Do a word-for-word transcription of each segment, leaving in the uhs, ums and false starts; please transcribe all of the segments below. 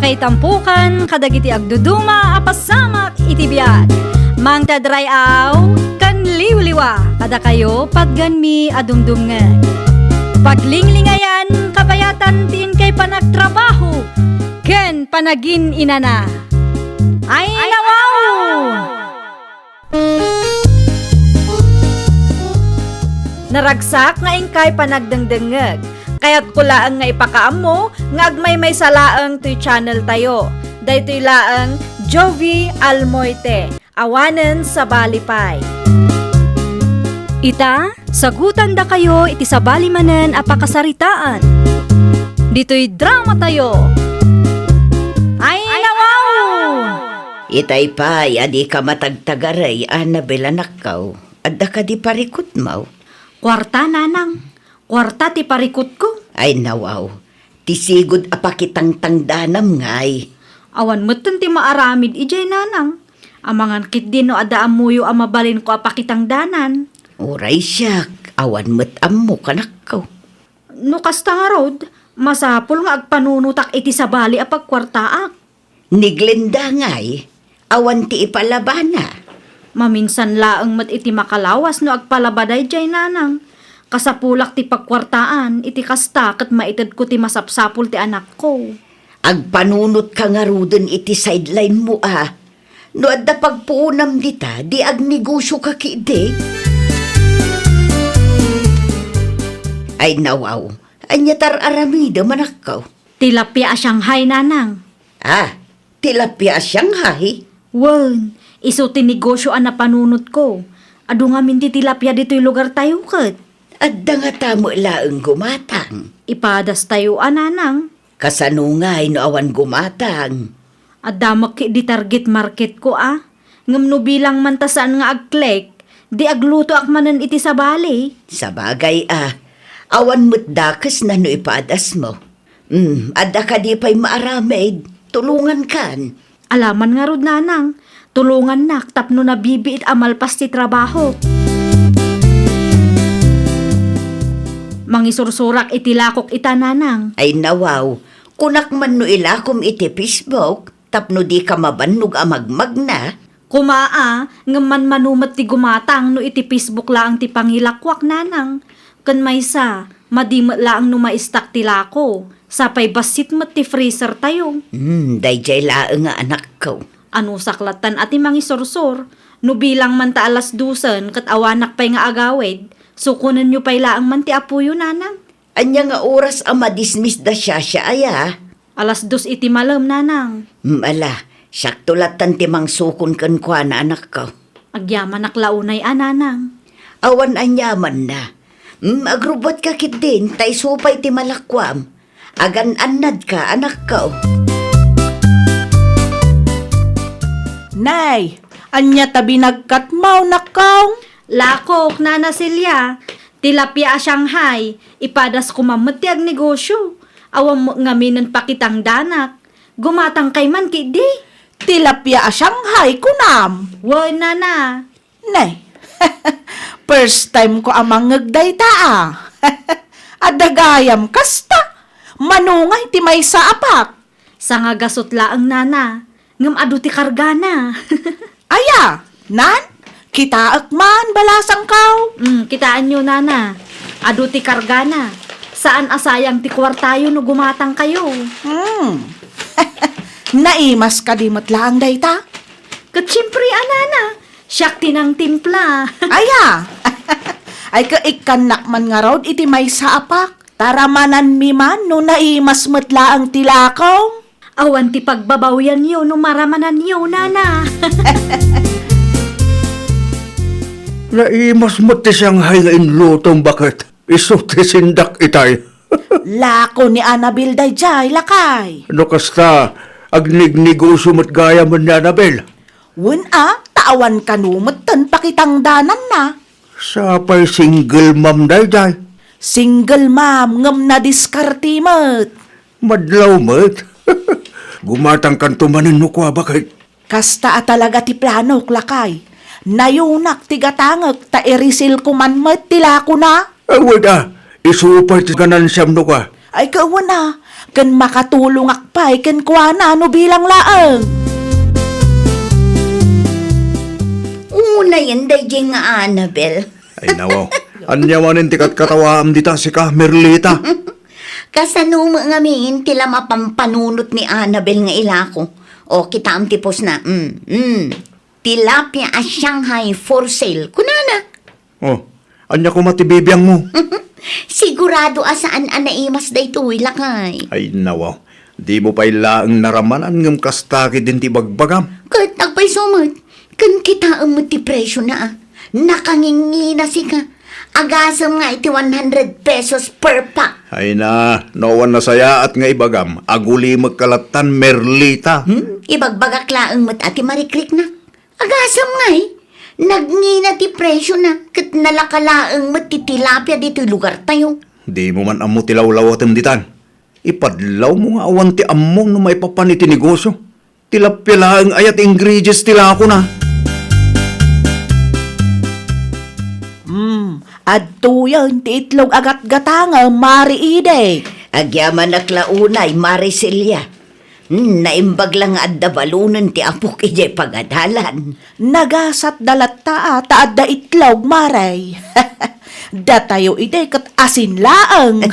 Itampukan kadagiti agduduma a pasamak iti biag. Mangted ray-aw ken liwliwa kadakayo patgenmi a dumdumngeg. Paglinglingayan, kabayatan ti inkay panagtrabaho ken panagin-inana. Ay, nawaw! Naragsak nga inkay panagdengdengngeg. Kayatko laeng nga ipakaammo nga agmaymaysa laeng toy channel tayo. Daytoy laeng Jovie Almoite, awanen sabali pay. Ita, sagutandakayo iti sabali manen a pakasaritaan. Ditoy drama tayo. Ay, nawaw! Itay pay a dika matagtagarey, Annabel, anakko. Adda kadi parikutmo? Kuarta, nanang. Kuarta ti parikutko. Ay, nawaw. Ti sigud a pakitangtangdanam ngay. Awan metten ti maaramid idiay, nanang. Amangan ketdi no adda ammoyo a mabalinko a pakitangdanan. Uray siak, awan met ammok, anakko. No kasta ngarud, masapul nga agpanunotak iti sabali a pagkuartaak. Ni Glenda ngay, awan ti ipalabana. Maminsan laeng met iti makalawas no agpalaba daydiay, nanang. Kasapulak ti pagkuartaan, iti kasta ket maitedko ti masapsapul ti anakko. Agpanunotka ngaruden iti sideline mo a. No adda pagpuonam dita, di agnegosioka ketdi. Ay, nawaw, ania ti ar-aramidem, anakko? Tilapia a Shanghai, nanang. Ah, tilapia a Shanghai? Wen, isu ti negosio a napanunotko. Adu ngamin ti tilapia ditoy lugartayo ket. Adda ngata met laeng gumatang? Ipadastayo a, nanang. Kasano ngay no awan gumatang? Adda met ketdi target marketko a. Ngem no bilang man ta saan nga agklek, di aglutoak manen iti sabali. Sabagay a, awan met dakesna no ipadasmo. Hmm, adda kadi pay maaramid? Tulongankan. Alaman ngarud, nanang, tulongannak tapno nabibiit a malpas ti trabahok. Mangisursurak iti lakok ita, nanang. Ay, nawaw, kunak man no ilakom iti Facebook tapno dika mabannog a magmagna. Koma a, ngem manmano met ti gumatang no iti Facebook laeng ti pangilakoak, nanang. Ken maysa, madi met laeng no maistak ti lako, sapay bassit met ti freezer tayo. Hmm, daydiay laeng nga anakko. Anusak lattan a ti mangisursor, no bilang man ta alas dosen ket awanak pay nga agawid, sukonenyo pay laeng man ti apoyo, nanang. Ania nga oras a madismiss da siasia aya? Alas dos iti malem, nanang. Hmm, ala, siakto lattan ti mangsukon kenkuana, anakko. Agyamanak la unay a, nanang. Awan aniamanna. Hmm, agrubbuatka ketdin, ta isu pay ti malakuam. Agan-annadka, anakko. Nay, ania ta binagkatmo, nakko? Lakok, Nana Celia, tilapia a Shanghai, ipadas koma met ti agnegosio. Awan met ngaminen pakitangdanak. Gumatangkay man ketdi. Tilapia a Shanghai, kunam? Wen, Nana. Ne, first time ko a mangngeg dayta a. Adda gayam kasta. Mano ngay ti maysa a pack? Sangagasut laeng, Nana. Ngem adu ti kargana. Aya, nan? Kitaek man, balasangko. Mm, kitaenyo, Nana. Adu ti kargana. Saan a sayang ti kuartayo no gumatangkayo. Hmm. Naimas kadi met laeng dayta? Ket siempre a, Nana. Siak ti nangtimpla. Aya. Ay, ket ikkannak man ngarud iti maysa a pack. Taramananmi man no naimas met laeng ti lako. Awan ti pagbabawianyo no maramananyo, Nana. Naimas met ti Shanghai nga inlutom, baket. Isu ti sindak itay. Lako ni Annabel daydiay, lakay. No kasta, agnegnegosio met gayam ni Annabel. Wen a, ta awan kano metten pakitangdananna. Sapay single mom daydiay. Single mom ngem nadiskarte met. Madlaw met. Gumatangkanto manen no kua, baket. Kasta a talaga ti planok, lakay. Nayunak ti gatangek ta ireselko man met ti lakona. Awan a, isu pay ti ganansiam no kua. Ay, kawan a, ken makatulongak pay kenkuana no bilang laeng. Unayen daydiay nga Annabel. Ay, nawaw. Ania manen ti katkatawaam dita, sika, Merlita? Kasano met ngamin ti la mapampanunot ni Annabel nga ilako? O, kitaem ti post na. Mm, mm. Tilapia a Shanghai for sale. Kunana. Oh, ania koma ti bibiangmo? Sigurado a saan a naimas daytoy, lakay. Ay, nawaw. Dimo pay laeng naramanan ngem kasta ketdin ti ibagbagam. Ket agpayso met, ken kitaem met ti presiona, a. Nakangingina, sika. Agasem nga iti one hundred pesos per pack. Ay na, no awan nasayaat nga ibagam, agulimekka lattan, Merlita. Hmm? Ibagbagak laeng met a ti marikrikna. Agasem ngay, nagngina ti presiona, ket nalaka laeng met ti tilapia ditoy lugartayo. Dimo man ammo ti lawlawatem ditan. Ipadlawmo nga awan ti ammom no maipapan iti negosio. Tilapia laeng aya ti ingredients ti lakona. Hmm, adtoyen ti itlog a gatgatangem, Mare Ide. Agyamanak la unay, Mare Celia. Hmm, naimbag la nga adda balonen ti apok idiay pagadalan. Nagasatda latta a ta adda itlog, Mare. Datayo idi ket asin laeng.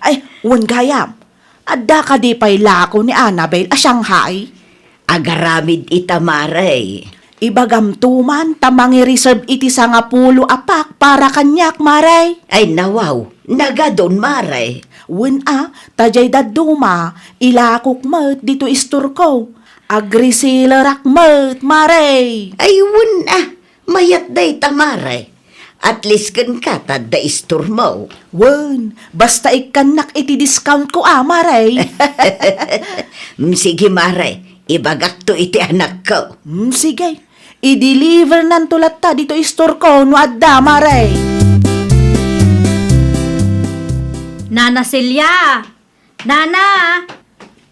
Ay, wen gayam, adda kadi pay lako ni Annabel a Shanghai? Agaramid ita, Mare. Ibagamto man ta mangi-reserve iti sangapulo a pack para kaniak, Mare. Ay, nawaw, nagadun, Mare. Wen a, ta diay dadduma, ilakok met ditoy istorko. Agreselerak met, Mare. Ay, wen a, mayat dayta, Mare. At least kenka ta adda istormo. Wen, basta ikkannak iti discount ko a, Mare. Mm, sige, Mare. Ibagakto iti anakko. Mm, sige. I-deliver nanto latta ditoy istorko no adda, Mare. Nana Celia! Nana!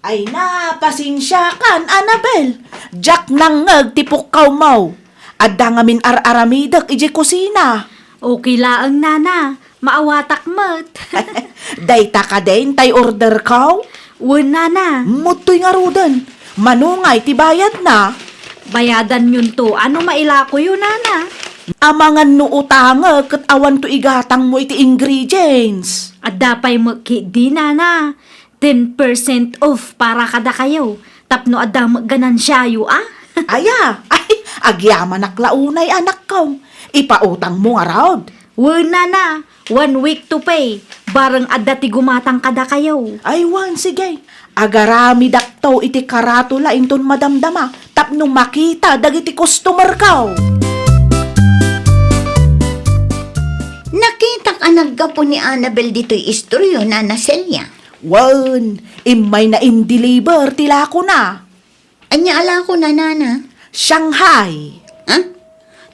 Ay na, pasensiakan, Annabel. Diak nangngeg ti pukkawmo. Adda ngamin ar-aramidek idiay kusina. Okay laeng, Nana. Maawatak met. Dayta kadin tay orderko? Wen, Nana. Mudtoy ngaruden. Mano ngay ti bayadna? Bayadanyonto no mailakoyo, Nana. Amangan no utangek ket awanto igatangmo iti ingredients. Adda pay met ketdi, Nana. Ten percent off para kadakayo tapno adda met ganansiayo, a? Aya, ay, agyamanak la unay, anakko. Ipautangmo ngarud. Wen, Nana, one week to pay, bareng adda ti gumatang kadakayo. Ay, wen, sige. Agaramidakto iti karatula inton madamdama tapno makita dagiti customerko. Nakitak a naggapu ni Annabel ditoy istoryo, Nana Celia. Wen, immayna in-deliver ti lakona. Ania a lakona, Nana? Shanghai. Ha?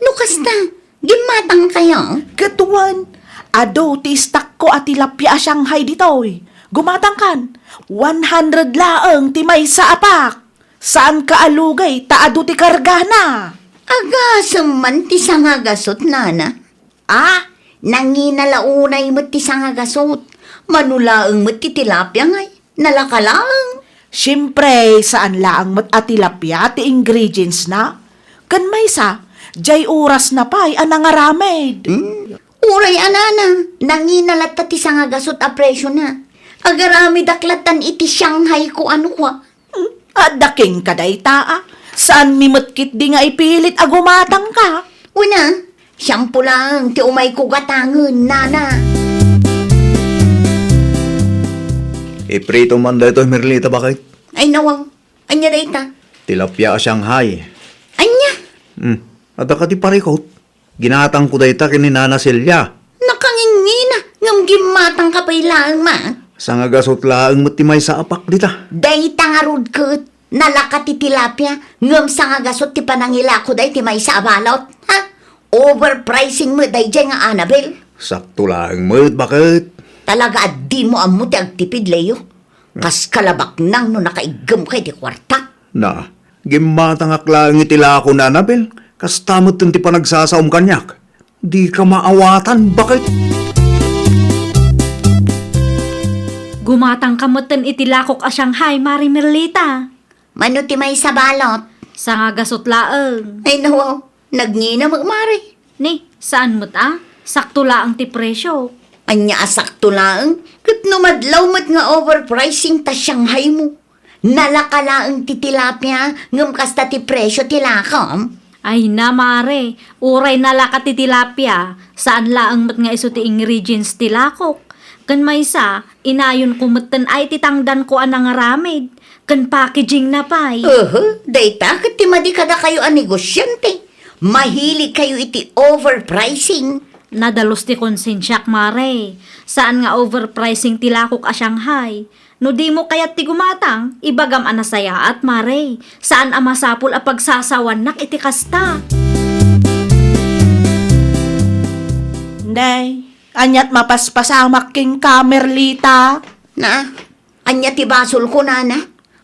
No kasta, gimmatangkayo? Ket wen, adu ti istakko a tilapia a Shanghai ditoy. Gumatangkan, one hundred laeng ti maysa a pack. Saanka a lugay ta adu ti kargana. Agasem man ti sangagasut, Nana. Ah, nangina la unay met ti sangagasut. Mano laeng met ti tilapia ngay, nalaka laeng. Siempre, saan laeng met a tilapia ti ingredients na. Ken maysa, diay oras na pay a nangaramid. Hmm? Uray a, Nana, nangina latta ti sangagasut a presio na. Agaramidak lattan iti Shanghai ko ano kwa. Hmm, adda kenka dayta, a. Saanmi met ketdi nga ipilit a gumatangka. Wen a, siam pay laeng ti umayko gatangen, Nana. Iprito man daytoy, Merlita, baket? Ay, nawaw. Ania dayta? Tilapia a Shanghai. Ania? Hmm. Adda kadi parikot? Ginatangko dayta ken ni Nana Celia. Nakangingina, ngem gimmatangka pay laeng man. Sangagasut laeng met ti maysa a pack dita. Dayta ngarud ket, nalaka ti tilapia, ngem sangagasut ti panangilako dayta maysa a balot. Ha? Overpricing met daydiay nga Annabel. Sakto laeng met, baket? Talaga a dimo ammo ti agtipid, Leo. Kas kalabaknang no nakaiggemka iti kuarta. Na, gimmatangak laeng iti lako ni Annabel, kasta metten ti panagsasaom kaniak. Dika maawatan, baket? Gumatangka metten iti lakok a Shanghai, Mare Merlita. Mano ti maysa balot? Sangagasut laeng. Ay, nawaw. Nagngina met, Mare. Ni, saan met a? Sakto laeng ti presyo. Ania a sakto laeng? Ket no madlaw met nga overpricing ta Shanghai mo. Nalaka laeng ti tilapia, ngem kasta ti presyo ti lakom? Ay na, Mare, uray nalaka ti tilapia, saan laeng met nga isu ti ingredients ti lakok. Ken maysa, inayonko metten ay ti tangdanko a nangaramid, ken packaging na pay. Uhu, dayta ket ti madi kadakayo a negosiante. Mahilig kayo iti overpricing. Nadalus ti konsensiak, Mare. Saan nga overpricing ti lakok a Shanghai. No dimo kayat ti gumatang, ibagam a nasayaat, Mare. Saan a masapul a pagsasawannak iti kasta. Nay, aniat mapaspasamak kenka, Merlita? Na, ania ti basolko, nana?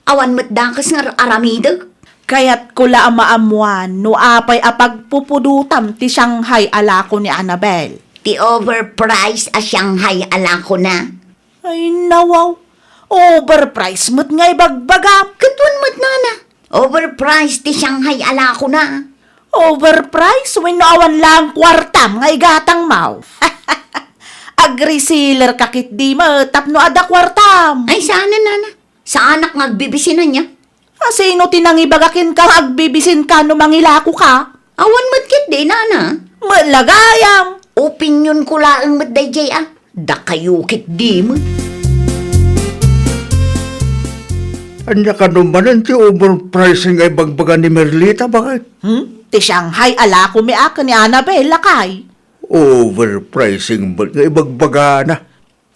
Awan met dakes nga aramidek. Kayatko la a maammuan no apay a pagpupudotam ti Shanghai a lako ni Annabel. Ti overpriced a Shanghai a lakona. Ay, nawaw. Overpriced met nga ibagbagam. Ket wen met, nana. Overpriced ti Shanghai a lakona. Overpriced wenno awan laeng kuartam nga igatangmo? Agreseller ka ketdi met tapno adda kuartam. Ay, saanen, nana. Saanak nga agbibisin ania. A, sino ti nangibaga kenka nga agbibisinka no mangilakoka? Awan met ketdi, nana. Met la gayam. Opinionko laeng met daydiay a. Dakayo ketdi met. Ania kano manen ti overpricing nga ibagbaga ni Merlita, baket? Hmm? Ti Shanghai a lakomi a ken ni Annabel, lakay. Overpricing met nga ibagbagana.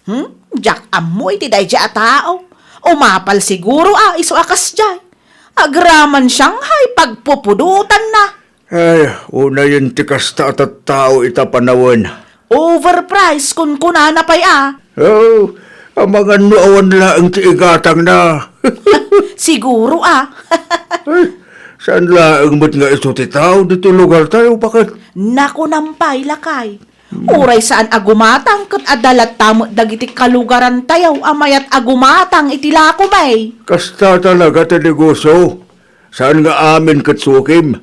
Hmm? Diak ammo iti daydiay a tao. Umapal siguro a isu a kasdiay. Agraman Shanghai pagpupudotanna. Ay, unayen ti kasta a tattao ita panawen. Overpriced, kunkunana pay a. Oh, amangan no awan laeng ti igatangna. Siguro a. Ay, saan laeng met nga isu ti tao ditoy lugartayo, baket? Nakunam pay, lakay. Uray saan a gumatang ket adda latta met dagiti kalugarantayo a mayat a gumatang iti lakomi. Kasta talaga ti negosio. Saan nga amin ket sukim.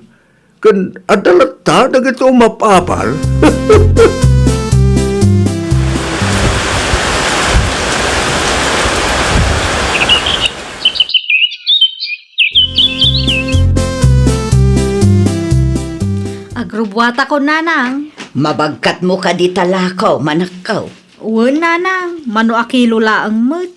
Ken adda latta dagiti umap-apal. Agrubbuatakon, nanang. Mabagkatmo kadi ta lako, manakko? Wen, nanang, mano a kilo laeng met.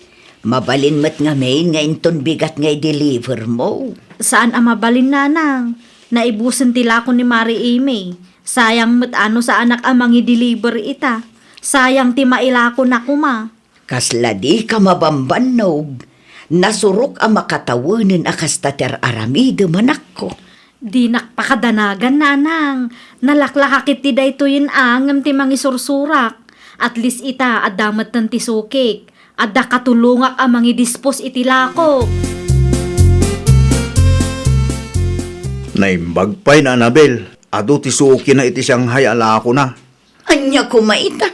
Mabalin met ngamin nga inton bigat nga i-deliver mo. Saan a mabalin, nanang. Naibusen ti lako ni Mari Amy. Sayang met a no saanak a mangi-deliver ita. Sayang ti mailakona koma. Kasla dika mabambannog, nasurok a makatawenen a kasta ti ar-aramidem, anakko. Dinak pakadanagan, nanang. Nalaklaka ketdi daytoyen a ngem ti mangisursurak. At least ita, adda metten ti sukik. Adda katulongak a mangidispos iti lakok. Naimbag pay ni Annabel, adu ti sukina iti Shanghai a lakona. Ania koma ita?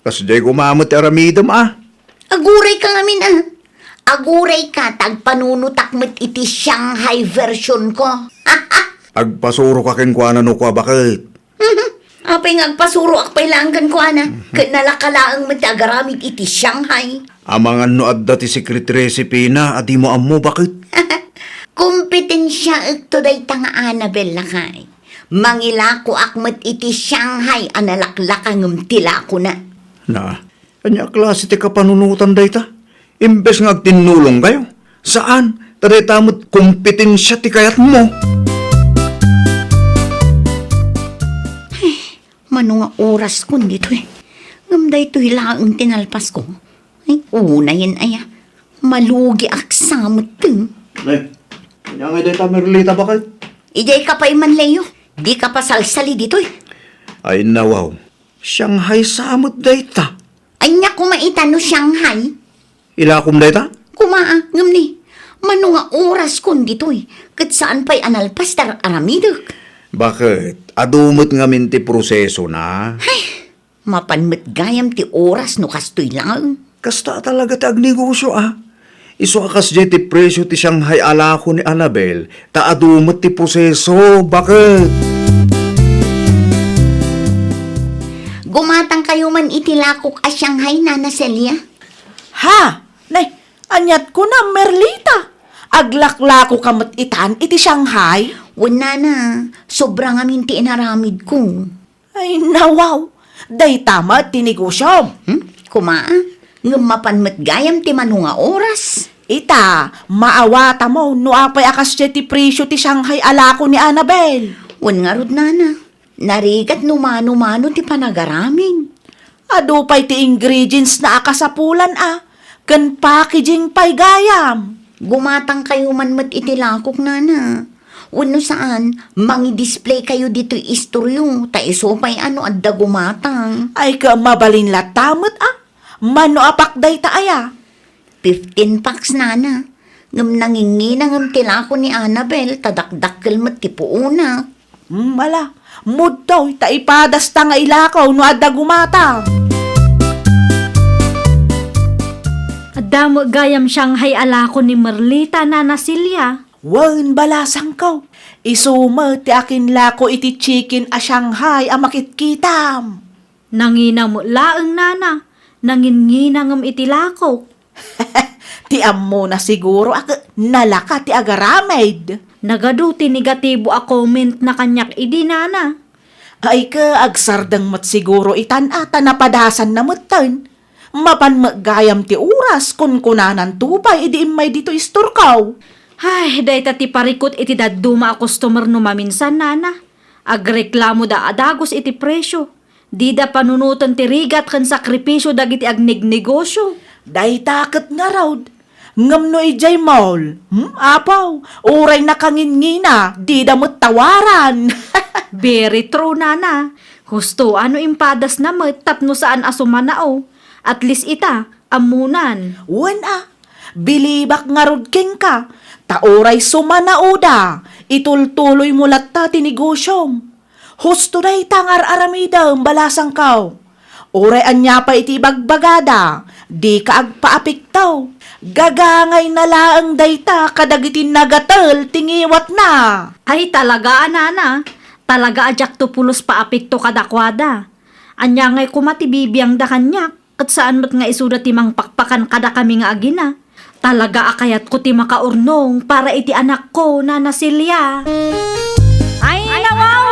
Kasdiay koma met ti aramidem a. Agurayka ngamin a. Agurayka ta agpanunotak met iti Shanghai version ko. Agpasuroka kenkuana no kua, baket? Apay nga agpasuroak pay laeng kenkuana? Ket nalaka laeng met ti agaramid iti Shanghai. Amangan no adda ti secret recipe na a dimo ammo, baket? Kompetensiaekto dayta nga Annabel, lakay. Mangilakoak met iti Shanghai a nalaklaka ngem ti lakona. Na, ania a klase ti kapanunotan dayta? Imbes nga agtinnulongkayo, saan, ta dayta met kompetensia ti kayatmo. Ay, mano nga oraskon ditoy? Ngem daytoy laeng ti nalpasko. Ay, unayen aya. Malugiak sa metten. Nay, ania ngay dayta, Merlita, baket? Idiay ka pay man, Leo. Dika pasalsali ditoy. Ay, nawaw. Shanghai sa met dayta. Ania koma ita no Shanghai? Ilakom dayta? Koma a, ngem ni, mano nga oraskon ditoy, ket saan pay a nalpas ti ar-aramidek? Baket, adu met ngamin ti prosesona. Ay, mapan met gayam ti oras no kastoy laeng. Kasta talaga ti agnegosyo, a. Isu a kasdiay ti presio ti Shanghai a lako ni Annabel, ta adu met ti proseso. Baket? Gumatangkayo man iti lakok a Shanghai, Nana Celia. Ha? Nay, aniat kunam, Merlita? Aglaklako ka met itan iti Shanghai? Wen, Nana, sobra ngamin ti inaramidko. Ay, nawaw! Dayta met ti negosyom. Hmm? Kuma, a? Ngem mapan met gayam ti mano nga oras. Ita, maawatam no apay a kasdiay ti presio ti Shanghai a lako ni Annabel. Wen ngarud, Nana, narigat no mano-mano ti panagaramin. Adu pay ti ingredients na a kasapulan, a, ken packaging pay gayam. Gumatangkayo man met iti lakok, Nana. Wenno saan, mangi-display kayo ditoy istorio, ta isu pay a no adda gumatang. Ay, ket mabalin latta met, a. Mano a pack dayta aya? Fifteen packs, Nana. Ngem nangingina ngem ti lako ni Annabel, ta dakdakkel met ti puonak. Hmm, ala, mudtoy, ta ipadasta nga ilako no adda gumatang. Adda met gayam Shanghai a lako ni Merlita, Nana Celia. Wen, balasangko. Isu met ti akinlako iti chicken a Shanghai a makitkitam. Nangina met laeng, Nana. Nanginngina ngem iti lakok. Ti ammona siguro a ket nalaka ti agaramid. Nagadu ti negatibo a comment na kaniak idi, Nana. Ay, ket agsardeng met siguro itan a ta napadasanna metten. Mapan met gayam ti oras, kunkunananto pay idi immay ditoy istorko. Ay, dayta ti parikut iti dadduma a customer no maminsan, Nana. Agreklamoda a dagus iti presio. Dida panunoten ti rigat ken sakripisio dagiti agnegnegosio. Dayta ket ngarud. Ngem no idiay mall, hmm, apo, uray nakanginngina, dida met tawaran. Very true, Nana. Husto a no impadasna met tapno saan a sumanao. At least ita, ammonan. Wen a, bilibak ngarud kenka, ta uray sumanaoda, itultuloymo latta ti negosyom. Husto dayta nga ar-aramidem, balasangko. Uray ania pay iti ibagbagada, dika agpaapekto. Gagangayna laeng dayta kadagiti nagatel ti ngiwatna. Ay, talaga a, Nana. Talaga a diakto pulos paapekto kadakuada. Ania ngay koma ti bibiangda kaniak? Ket saan met nga isuda ti mangpakpakan kadakami nga agina. Talaga a kayatko ti makaurnong para iti anakko, Nana Celia. Ay, nawaw!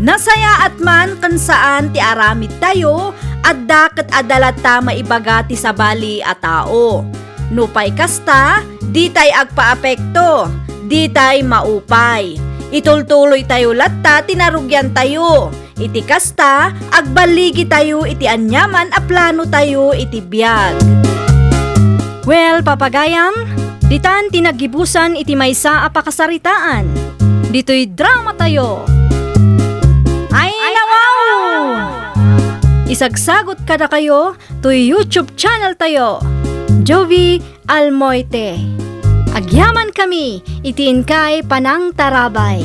Nasayaat man ken saan ti aramidtayo, adda ket adda latta maibaga ti sabali a tao. Nupay kasta, ditay agpaapekto, ditay maupay. Itultuloytayo latta ti narugiantayo. Iti kasta, agballigitayo iti aniaman a planotayo iti biag. Well, papagayam, ditan ti naggibusan iti maysa a pakasaritaan. Ditoy dramatayo. Ay, nawaw! Isagsagot kadakayo toy YouTube channel tayo, Jovi Almoite. Agyamankami iti inkay panangtarabay.